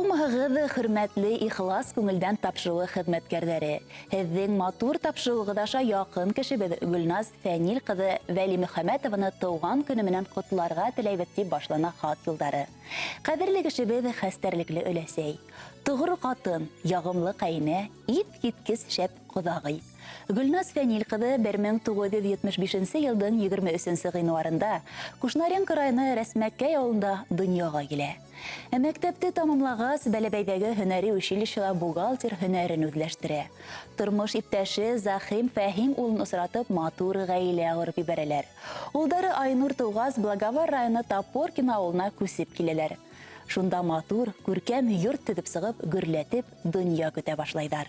Һаумыһығыҙ, хөрмәтле Ихлас күңелдән тапшырыуы хеҙмәткәрҙәре! Һеҙҙең матур тапшырыуығыҙ аша яҡын кешебеҙ Гөлназ Фәнил ҡыҙы Вәлимөхәмәтованы тыуған көне менән ҡотларға теләйбеҙ, тип башлана хат юлдары. Ҡәҙерле кешебеҙ, хәстәрлекле өләсәй, тоғро ҡатын, яғымлы ҡәйнә, иҫкиткес шәп ҡоҙағый. Гөлназ Фәнил ҡыҙы 1975 нче елдың 23 нче гыйнварында Кушнаренко районы Рәсмәкәй авылында дөньяга килә. Мәктәпте тамамлағас, Бәләбәйҙәге һөнәри училищела бухгалтер һөнәрен үҙләштерә. Тормош иптәше Захим Фәһим улын осратып, матур ғаилә ҡороп ебәрәләр. Улдары Айнур тыуғас, Благовар районы Топоркино авылына күсеп киләләр. Шунда матур, күркәм йорт төҙөп сығып, гөрләтеп дөнья көтә башлайҙар.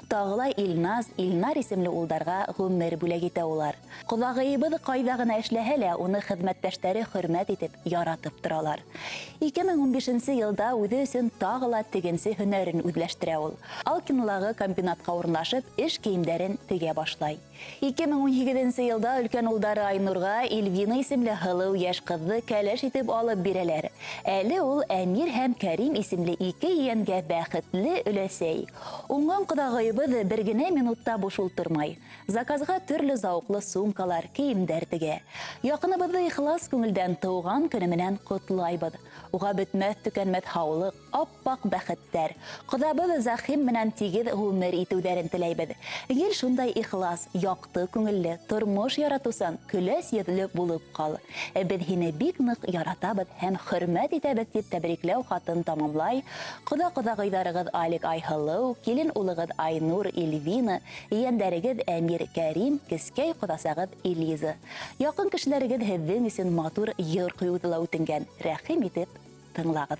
Тағы ла Илназ, Илнар исемле улдарға ғүмер бүләк итә улар. Ҡоҙағыйыбыҙ ҡайҙа ғына эшләһә лә, уны хеҙмәттәштәре хөрмәт итеп, яратып торалар. 2015 нче елда үҙе өсөн тағы ла тегенсе һөнәрен үҙләштерә ул. Алкинолағы комбинатҡа урынлашып, эш кейемдәрен тегә башлай. 2018 нче елда өлкән улдары Айнурга Ильвина исемле һылыу яшь кызны кәләш итеп алып бирәләр. Әле ул Әмир һәм Кәрим исемле ике ейәнгә бәхетле өләсәй. Уңган кодагыебыз бер генә минут та буш ултырмай. Заказга төрле зауыклы сумкалар, киемдәр тегә. Якыныбызны ихлас күңелдән туган көне менән котлайбыз. Уга бетмәҫ-төкәнмәҫ һаулык, Ап-ак бәхеттәр. Кодабыз Захим менән тигеҙ ғүмер итеүҙәрен теләйбеҙ. Гел шундай ихлас, якты күңелле, тормош яратыусан, көләс йөҙлө булып ҡал. Беҙ һине бик ныҡ яратабыҙ һәм хөрмәт итәбеҙ, дип тәбрикләү хатын тамамлай кода-кодагыйҙарығыҙ Алик Айһылыу, килен улығыҙ Айнур Ильвина, ейәндәрегеҙ Әмир Кәрим, кескәй ҡоҙасағыҙ Элиза. Яҡын кешеләрегеҙ һеҙҙең өсөн матур йыр ҡуйыуҙы ла үтенгән. Рәхим итеп тыңлағыҙ.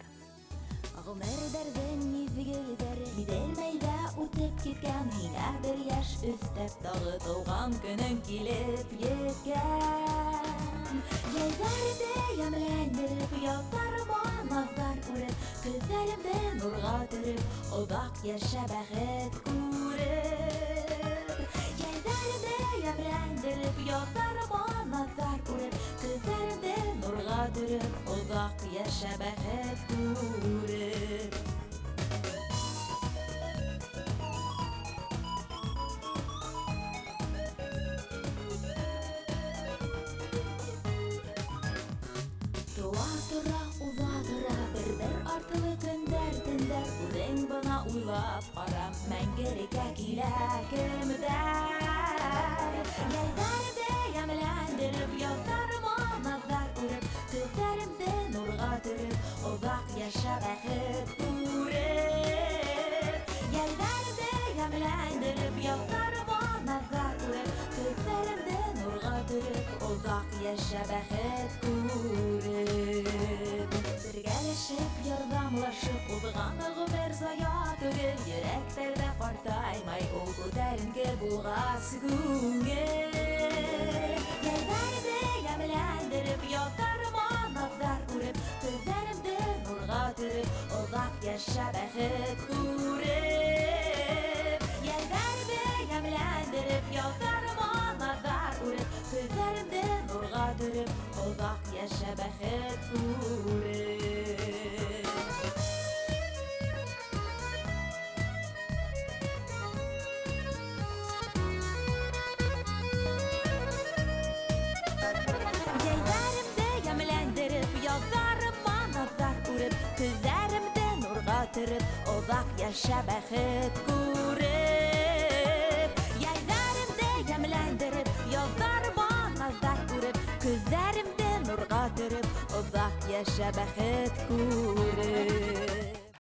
Ғүмер бәрҙең миҙгелдәре һиҙелмәй ҙә үтеп киткән, һиңә бер йәш өҫтәп тағы тыуған көнөң килеп еткән. Йәйҙәрҙе йәмләндереп, яҙҙарыма наҙҙар үреп, көҙҙәремде нурға төрөп, оҙаҡ йәшә бәхет күреп. Йәйҙәрҙе йәмләндереп, яҙҙарыма наҙҙар үреп, көҙҙәремде нурға төрөп, оҙаҡ Йәшә бәхет күреп. Туа тора, уҙа тора, бер-бер артлы көндәр, төндәр, үҙең бына уйлап ҡара, мәңгелеккә килә кемдәр. Йәйҙәрҙе йәмләндереп, яҙҙарыма наҙҙар үреп, Төҫләремде нурға төрөп, Оҙаҡ йәшә бәхет күреп. Йәлдәрҙе йәмләндереп, Яҙҙарыма наҙҙар үреп, Төҫләремде нурға төрөп, Оҙаҡ йәшә бәхет күреп. Бергәләшеп, ярҙамлашып, Уҙған ғүмер зая түгел, Йөрәктәр ҙә ҡартаймай, Ул күтәренке булғас күңел. Йәлдәрҙе йәмләндереп, Яҙҙарыма наҙҙар үреп, Көҙҙәремде нурға төрөп, Оҙаҡ йәшә бәхет күреп. Йәлдәрҙе йәмләндереп, Яҙҙарыма наҙҙар үреп, Көҙҙәремде нурға төрөп, Оҙаҡ йәшә бәхет күреп. Йәйҙәремде йәмләндереп, яҙҙарыма наҙҙар үреп, көҙҙәремде нурға төрөп, оҙаҡ йәшә бәхет күреп. Йәйҙәремде йәмләндереп, яҙҙарыма наҙҙар үреп, көҙҙәремде нурға төрөп, оҙаҡ йәшә бәхет күреп.